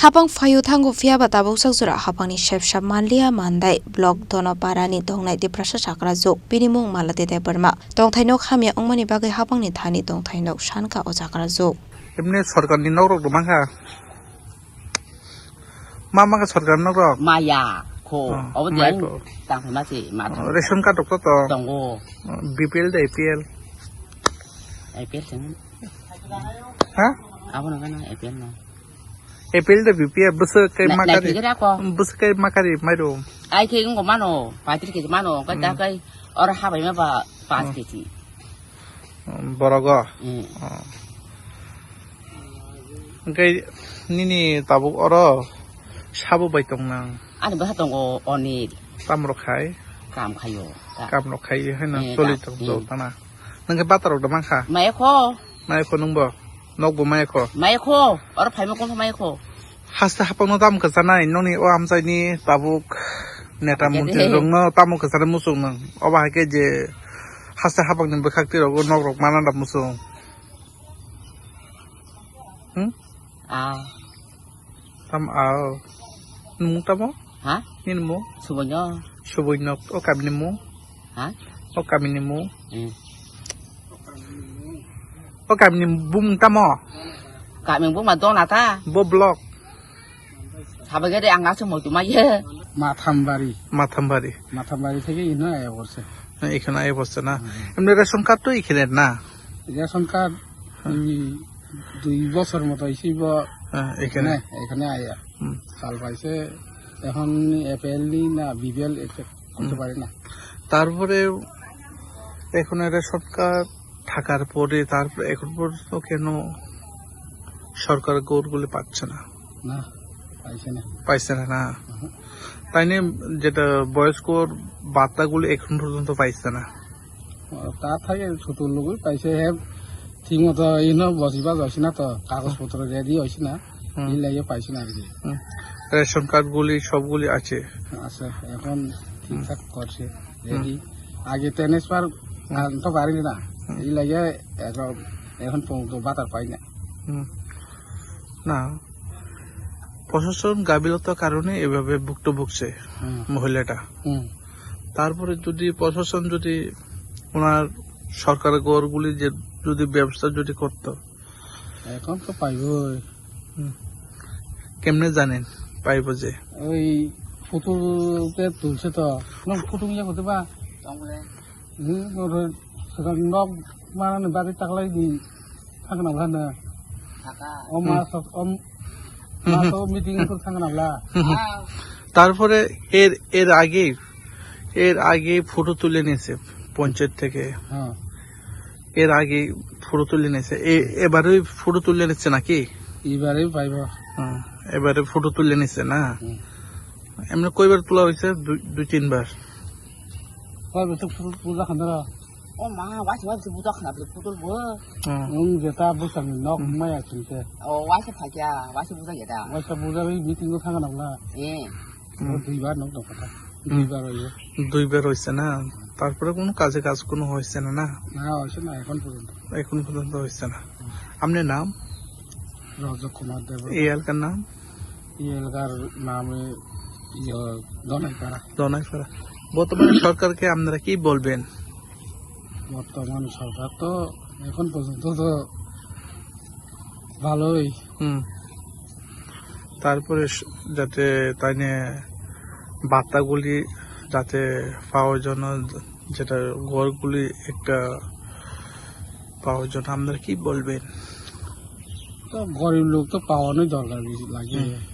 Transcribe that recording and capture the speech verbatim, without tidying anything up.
Hapang phaio thango, phiyaba tabuk sakjora hapangni sepsap manliya mandai. Block Donoparani tongnai Tiprasa chakrajwk, bini mung Malati Debbarma. Tongthai nok hamya wngmani bagwi hapangni thani tongthai nok sankha o chakrajwk. Emni sorkarni nok rok rwmang kha. Ma ma kha sorkar nok rok? Maya kho. Oh, obo mai diyan kho. Tang phai ma se ma Oh, thang. Ration card rok to tong? Tongo. Oh, B P L de A P L? A P L sing. Ha? Abo no kana A P L no. A P L de B P L bwswk kai Na-, makari. Naikhe khe rako. Bwswk kai makari mairum. Ai khe ngo mano, paitri khe mano, kai ta Hmm. kai or habai ma ba pas Hmm. khe chi. Borogo? Mm. Oh. Hwnkhe nini tabuk oro sabo bai tong nang? Ani bwsa tongo Onil. Tamo rok khai? Kam khaio. Ka- Kam rok khai haino Eh, choli kam. Tong Mm. Tana. Nang khe bata rok da mankha? Maya kho. Maya kho nungbo? Nokbo maya kho? Maya kho. Oro phaima kong maya kho. Haste hapangno tamo kwchanai, nokni o amchaini tabuk neta Haikhe montri de. Rokno tamo kwchanai muchung nang. Obo haikhe je haste hapangni bwkhak twi rogo nok rok mana da muchung. Hmm? Ah. Tam ao. Nung tamo? Ha? Nini mo? Suboino. Suboino o kamini mo? Ha? O kamini mo? Hmm. O kamini bumung tamo? Kamini bumung ma dona ta? Bo block. Sabagede ang asuk mo tuma ye. Mathambari. Mathambari. Mathambari theke ino ayo borse. Ekheno ayo borse na. Hmm. Emni ration card to ekhene na? Ration card Hmm. Dui, dui bosor moto isi bo. হ্যাঁ, এখানে। এখানে, এখানে আয়া। হুম। সাল পাইছে, এখন এপিএল নি না বিপিএল এসে করতে হুম। পারে না। তারপরে এখন এরা সরকার থাকার পরে তারপরে এখন পর্যন্ত কেন সরকার গৌরগুলি পাচ্ছে না? না, পাইছে না। পাইছে না, না? হুম। তাই নিয়ে যেটা বয়স্ক ভাতাগুলি এখন পর্যন্ত পাইছে না। ও, তা থাকে ছোট লোক, পাইছে হে, ঠিক মতো ইনো বসিবা যাইছে না তো, কাগজপত্র রেডি হইছে না, হুম। এই লাগে পাইছে না আর কি। হুম। রেশন কার্ডগুলি সবগুলি আছে? আছে, এখন ঠিকঠাক হুম। করছে, হুম। রেডি। আগে ট্রান্সফার হুম। আনতে পারিনি না, হুম। এই লাগে এখন, এখন পর্যন্ত বাতার পাই না। হুম। না, প্রশাসন গাফিলতার কারণে এভাবে ভুক্ত ভুগছে হুম। মহিলাটা। হুম। তারপরে যদি প্রশাসন যদি ওনার সরকারের ঘরগুলি যে যদি ব্যবস্থা যদি করতো। এখন তো পাইবই। হুম। কেমনে জানেন পাইবো যে? ওই ফুটুতে তুলছে তো। না, ফুটু ইয়ে করতে বা? হুম, ওর সেটা নখ মারানো বাড়ি তাকলাই দি থাকে না ওখানে। থাকা। ও মা হুম। সব, ও হুম, মা হুম। তো মিটিং করে থাকে না ওলা। হুম, হুম। তারপরে এর, এর আগে, এর আগে ফটো তুলে নিয়েছে পঞ্চায়েত থেকে। হ্যাঁ। এর আগে ফটো তুলে নিয়েছে। এ-, এবারে ফটো তুলে নিচ্ছে নাকি? এবারে পাইব। হ্যাঁ, এবারে ফটো তুলে নিচ্ছে না? হুম। এমনি কয়বার তোলা হয়েছে? দুই, দুই তিনবার। কয়বার তো ফটো তুলে রাখা ধরো। O ma, waisa waisa buja khna bwlwi photo bo. Hmm. Nwng jeta bwsakni nok Hmm. maya chwngkhe. O waisa phakya, waisa buja ya da. Waisa buja bai meeting o thangna bwla. Eh. Hmm. O duibar nok dong kha. Hmm. Duibar oyo. দুইবার হয়েছে না? তারপরে কোনো কাজে কাজ কোনো হয়েছে না, না? না, হয়েছে না এখন পর্যন্ত। এখন পর্যন্ত হয়েছে না। আপনার নাম? রজত কুমার দেব। এই এলাকার নাম? এই এলাকার নাম, ইয়ে, দনাইপাড়া। দনাইপাড়া। বর্তমান সরকারকে আপনারা কি বলবেন? বর্তমান সরকার তো এখন পর্যন্ত তো ভালোই। হুম। তারপরে স-, যাতে তাই নিয়ে বার্তাগুলি যাতে পাওয়ার জন্য, যেটা ঘরগুলি একটা পাওয়ার জন্য আপনারা কি বলবেন? তো গরিব লোক তো পাওয়ানোই দরকার বেশি লাগে। হুম।